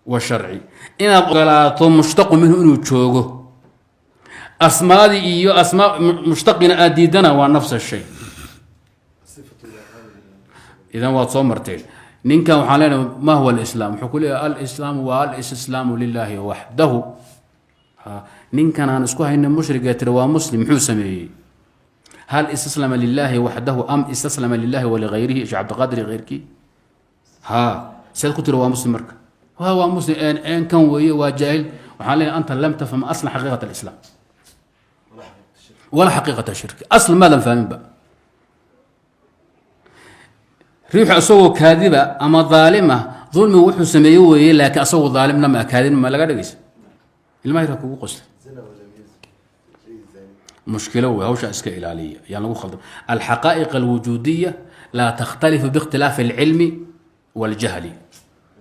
Washarci inaad ogolaato mushtaqu minhu inuu joogo, asmaadii iyo asmaa mushtaqina aad diidana, waa nafs shay. Idan waad soo marteen. Ninkan waxaan leenahay, ma huwa alislaam? Wuxuu ku leeyahay, alislaamu waa alistislaamu lilahi waxdahu. Ninkan aan isku hayna mushrigee tiri waa muslim, muxuu sameeyey? Hal istaslama lilahi waxdahu am istaslama lilahi waligayrihi? Sheekh Cabdiqaadir iyo keyrkii ha seed ku tiri waa muslim? Marka waa muslim een een kan weeye, waa jaahil. Waxaan leenahay, anta lam tafham asla xaqiiqat alislaam wala xaqiiqat shirki. Asl maadan fahminba. Riixu asagoo kaadiba ama daalima, dulmigu wuxuu sameeye weeye, laakiin asagoo daalimna ma kaadibna ma laga dhegaysa. Ilmaha yarka kugu qoslay mushkilo wey. Hawsha iska ilaaliya, yaan lagu khaldam. Alxaqaa'iq alwujuudiya laa takhtalifu biikhtilaafi alcilmi waاljahli.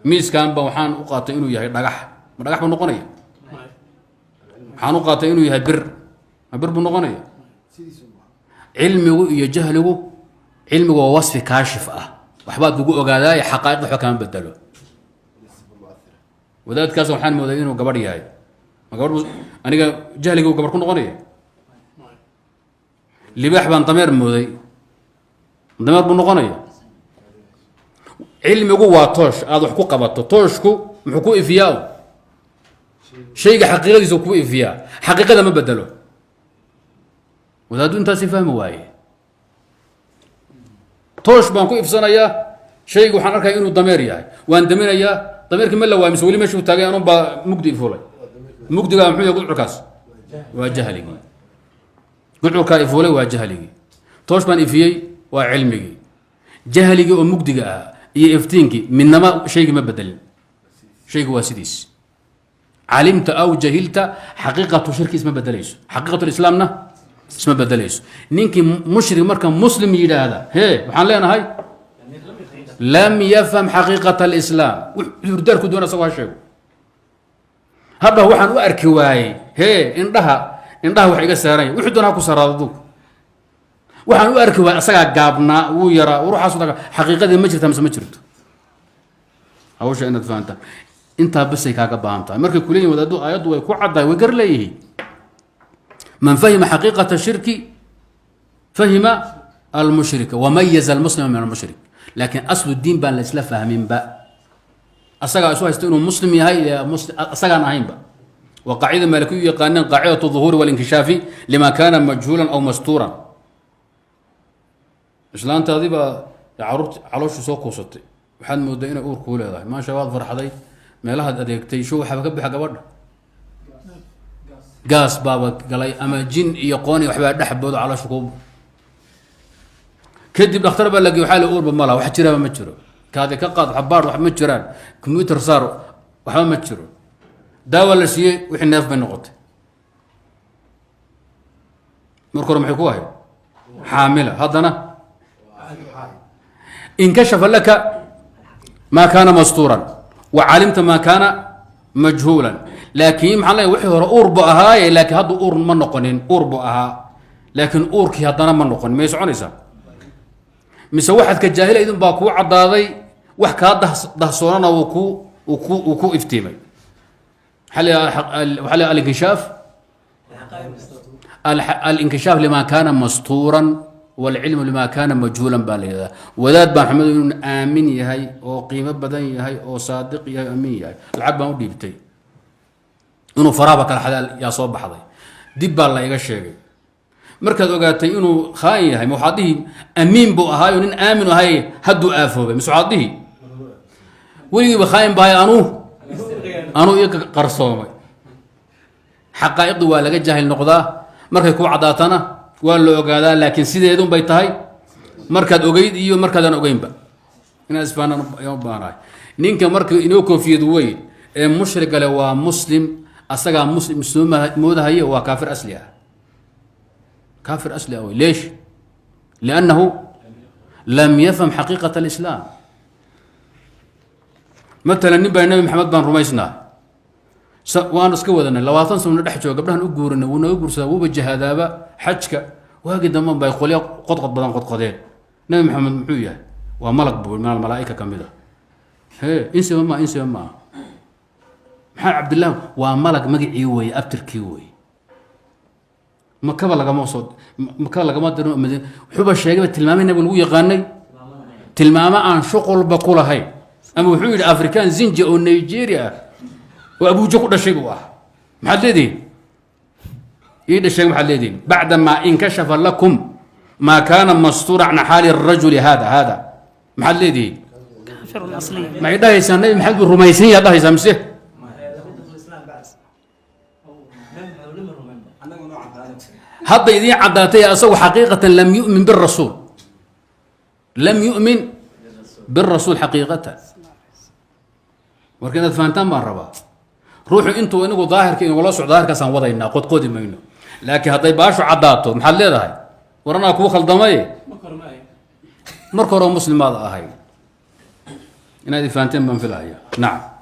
Miiskan ba waxaan u qaatay inuu yahay dhagax, ma dhagax buu noqonaya? Waxaan u qaatay inuu yahay bir, ma bir buu noqonaya? Cilmigu iyo jahligu, cilmigu waa wasfi kaashif ah, waxbaad lagu ogaadaaye, xaqaa'iqda waxba kama bedelo. Wadaadkaas waxaan mooday inuu gabadh yahay. Ma gabadh? Aniga jahliga uu gabadh ku noqonaya? Libaax baan dameer mooday, dameer buu noqonaya? Cilmigu waa toosh aada wax ku qabato. Tooshku muxuu ku ifiyaa? Shayga xaqiiqadiisa ku ifiyaa, xaqiiqada ma bedelo. Wadaaddu intaasi fahmi waaye. Toosh baan ku ifsanayaa shayga, waxaan arkaya inuu dameer yahay, waan daminayaa. Dameerkii ma la waay mise weli meeshuu taagay? Anun baa mugdi ifulay. Mugdigaa muxuu yahay? Gudcurkaas waa jahligii. Gudcurkaa ifuulay waa jahligii. Toosh baan ifiyey, waa cilmigii. Jahligii oo mugdiga ah iyo iftiinkii midnama shaygii ma bedelin. Shaygu waa sidiis. Calimta aw jahilta, xaqiiqatu shirki isma bedelayso, xaqiiqatu lislaamna isma bedelayso. Ninkii mushrik marka muslim yidhaahda, hee, waxaan leenahay lam yafham xaqiiqat alislaam. Cudurdaarku doona asagoo ha sheego, hadha waxaan u arki waayey, hee, indhaha wax iga saaranya. Wuxuu doona ha ku saraado duug. Waxaan u arki waayey asagaa gaabnaa, wuu yaraa, ruuxaas. Xaqiiqadii ma jirta mise ma jirto? Hawsha inaad fahantaan intaa basay kaaga baahan tahay. Markay kuleeyihin wadaaddu aayaddu way ku caddahay, way gar leeyihiin. Man fahima xaqiiqata shirki fahima almushrika wamayaza almuslima min almushrik. Laakiin aslu diin baan la isla fahminba. Asagaa isu haysta inuu muslim yahay, asagaan ahaynba. Waa qaacida maalikiyu yaqaaneen, qaacidatu الظuhuuri wاlinkishaafi lima kana majhuulan aw mastuuran. Islaantaadii baa caruurt calooshu soo kuusatay, waxaad moodaa inay uur kuu leedahay. Maasha, waad farxday, meelahaad adeegtay sho waxaaba ka bixa gabadha, gaas baaba galay ama jin iyo qooni waxbaa dhex boodo caloosha kuu. Kadib dhakhtar baa lagey, waxaa la uurba ma laha, wax jiraaba ma jiro. Kaadi ka qaad, wax baadh, wax ma jiraan. Computer saar, waxba ma jiro. Daawa la siiyey, wixii neef bay noqotay. Marka hore maxay ku ahayd? Xaamila. Haddana inkashafa laka ma kaana mastuuran wa calimta ma kaana majhuulan. Laakiin maxaa leeyahay? Wixii hore uur bu ahaaye, laakiin hadda uur ma noqonin. Uur bu ahaa, laakiin uurkii haddana ma noqonin. May soconaysaa mise waxaad ka jaahilaydun baa kuu caddaaday, wax kaa dahsoonana wuu ku iftiimay? Waxaa la alinkishaaf lima kaana mastuuran wاlcilmu lima kaana majhuulan baa la yidhahdaa. Wadaad baan xamadu inuu aamin yahay oo qiimo badan yahay oo saadiq yahay, aamin yahay, lacag baan u dhiibtay. Inuu faraaba kala xadaal yaa soo baxday, dib baa la iga sheegay. Markaad ogaatay inuu khaain yahay, ma waxaad dhihi amiin buu ahaayo, nin aamin ahay, hadduu aafoobay? Mise waxaad dhihi weligiiba khaain bahay, anuu i qarsoomay? Xaqaa'iqdu waa laga jaahil noqdaa, markay kuu caddaatana waa la ogaadaa, laakiin sideedun bay tahay markaad ogeyd iyo markaadaan ogeynba. Inaad isfahanaan ayaan u baahanahay. Ninka marka inoo koofiyad weyn ee mushrigale waa muslim, asagaa muslim soo moodahaye, waa kaafir asli ah, kaafir asli ah wey. Leesh? Liannahu lam yafham xaqiiqat alislaam. Matalan, nin baa Nabi Maxamed baan rumaysnaa, waan iska wadanay 20 sano, dhex jooga, gabdhahan u guurinay, wuu naga guursadaa, wuuba jihaadaaba xajka. Waagii damban bay qolyo qodqod badan qodqodeen. Nabi Maxamed muxuu yahay? Waa malag buu, min almalaa'ika ka mid a. He, insiba maa, insiba maaha. Maxamed Cabdillah waa malag magacii weeye, abtirkii weeye. Makaba lagama soo, Maka lagama dirin. Madiina wuxuuba sheegayba tilmaamay nabiga lagu yaqaanay, tilmaamo aan shuqulba ku lahayn. Ama wuxuu yidhi Afrikaan zinja oo Nigeria ah oo Abuujo ku dhashay buu ah. Maxaad leedihin? Ii dhasheeg, maxaad leedihin? Bacdamaa inkashafa lakum maa kaana mastuura can xaali rajuli hada, maxaad leedihiin? كافر أصلي. Maxay dhahaysaa? Nabi Maxamed buu rumaysan yaad dhahaysaa mise? الاسلام بعد Hadda idiin caddaatay asagu xaqiiqatan lam yu'min birasuul, lam yu'min birasuul xaqiiqatan. Marka inaad fahantaan baan rabaa. Ruuxu intuu inagu daahirka inagula socdo, daahirkaasaan wadaynaa, qodqodi mayno. Laakiin hadday baashu caddaato, maxaad leedahay? War anaa kuu khaldamay, marka hore muslimaad ahay. Inaad ifahanteen baan filaya. Nacam.